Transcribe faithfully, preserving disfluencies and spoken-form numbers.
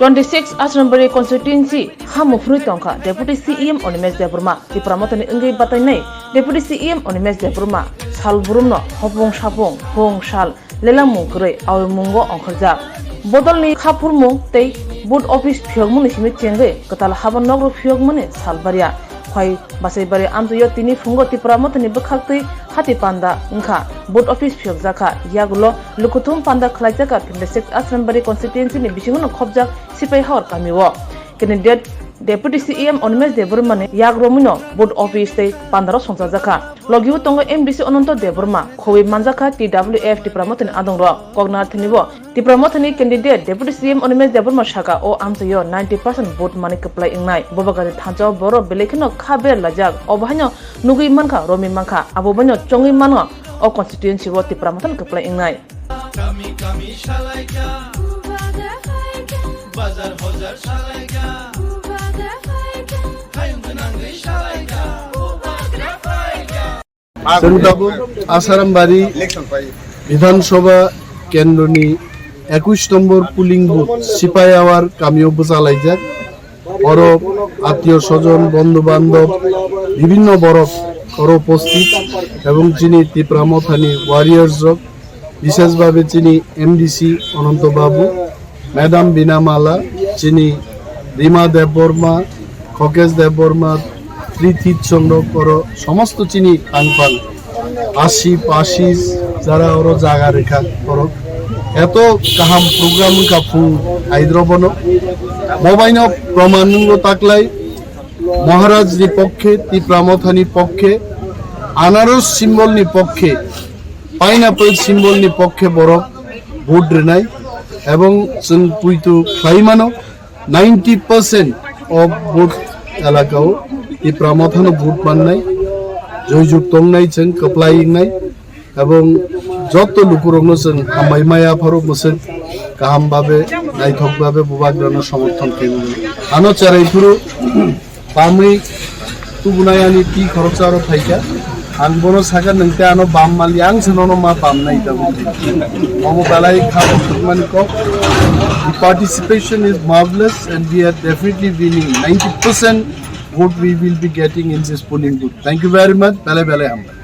Twenty six Asrambari constituency ha muphunwi tongkha Deputy C E M Animesh Debbarma. Tipra Mothani wngwi batainai Deputy C E M Animesh Debbarma sal burumno hopung sapung, hung sal, lelamung kwrwi awi mungo ongkhorjak. Bodolni kha phurmung tei booth office phiyokmungni simi chengwi kwtal haba nokro phiyokmani sal barya. Phai Basaibari amtwio tini phungo Tipra Mothani bwkhaktwi hati panda wngkha, booth office phiyokjakha, yagulo lukuthum panda khlaijakha, twenty six Asrambari constituency ni bisingono khopjak Sipai Hawar kamio. Candidate Deputy C E M Animesh Debbarmani yak romwino booth office tei pandaro songchajakha. Logio tongo M D C Ananto Debbarma, khobwi manjakha T W F Tipra Mothani adongrok. Koknarthanibo Tipra Mothani candidate Deputy C E M Animesh Debbarma saka o amchaio ninety percent vote manwi kwplai wngnai. Bobagani thansa o borok belai kheno kha ber laijak. Obo haino nugwi mankha, romwi mankha, abo baino chongwi mano o constituency o Tipra Mothani kwplai wngnai. Kami kami salaika, bazar hojar salaika, hayung gwnangwi salaika. Chwng tabuk Asarambari Bidhan Sabha kendroni ekush nombor polling booth Sipai Awar kamio bwchalaijak. Oro attiyo sojon, bondhu bandhob, bibhinno borok oro uposthit ebong chini Tipra Mothani warriors rok, bishesh bhabe chini M D C Ananto Babu, Madam Bina Mala, chini Rima Debbarma, Khokesh Debbarma, Prithit Chondro, oro somosto chini phang phang, Asif, Ashish, jara oro jaga rikha, oro eto kaham program wngkha phung aidrobono. Mobaino proman nungo taklai, Maharaj ni pokkhe, Tipra Mothani pokkhe, anaros symbol ni pokkhe, pineapple symbol ni pokkhe borok vote rwnai, ebong chwng puitu khlai mano, ninety percent of vote elaka o Tipra Mothano vote mannai, joijuk tongnai chwng kwplai wngnai, ebong jotto lukurokno chwng hambai maya pharo mwswk kaham babe, naithok babe bubagrano somorthon khe mano. Ano cherai phuru Bamwi tubunai ani twi khoroksa aro phaikha. Ang bono sakha, "Nwng tei ano bam mali, ang se nono ma bam nai tabuk." Omo belai kha thwkmani kok. The participation is marvelous and we are definitely winning. Ninety percent vote we will be getting in this polling booth. Thank you very much. Belai belai hambai.